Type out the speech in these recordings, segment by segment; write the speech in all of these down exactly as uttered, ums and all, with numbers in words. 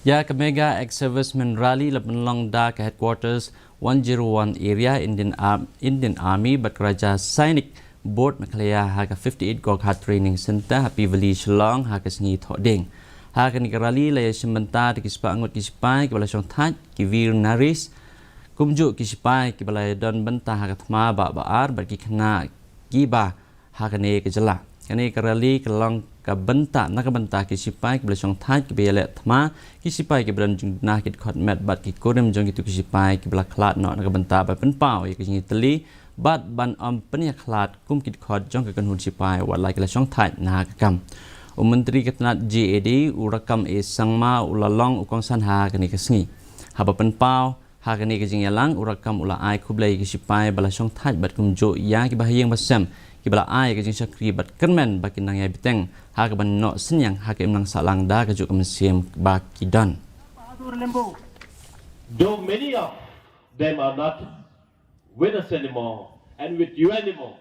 Ïa ka Mega Ex-Servicemen Rally la pynlong da ka Headquarters one zero one Area Indian, Ar- Indian Army bad ka Raja Sainik Board Meghalaya ha ka fifty-eight Gorkha Training Centre ha Pivali Shillong ha ka sngi Thohdieng. Ha kane ka rally la ïashim bynta da ki spah ngut ki sipai kiba la shongthait, ki Veer Naris, kumjuh ki sipai kiba la ïadon bynta ha ka thma bah ba-ar bad ki khynnah kiba ha kane ka jylla. Kane ka rally ka long ka bynta na ka bynta ki sipai kiba la shongthait kiba ïaleh thma, ki sipai kiba don jingduna ki dkhot met bad ki kurim jong kito ki sipai kiba la khlad noh na ka bynta ban pynpaw ïa ka jingïatylli bad ban ym pynïakhlad kum ki dkhot jong ka kynhun sipai wat la ki la shongthait na ka kam. U Myntri ka tnat J A D, u Rakkam A Sangma, u la long u kongsan ha kane ka sngi. Haba pynpaw ha kane ka jingïalang, u Rakkam u la ai khublei ïa ki sipai ba la shongthait bad kumjuh ïa kiba ha ïing ba sem kiba la ai ïa ka jingshakri bad kyrmen ba kin nang ïai bteng ha kaban noh synñiang ha ka imlang sahlang da kajuh ka mynsiem ba ki don. Though many of them are not with us anymore and with you anymore,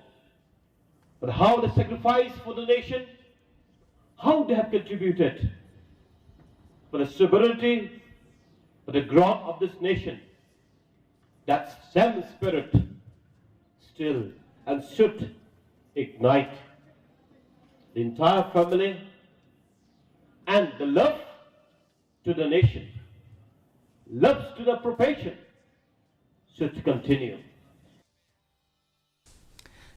but how they sacrificed for the nation, how they have contributed for the sovereignty, for the growth of this nation, that same spirit still and should ignite the entire family, and the love to the nation, love to the profession should continue.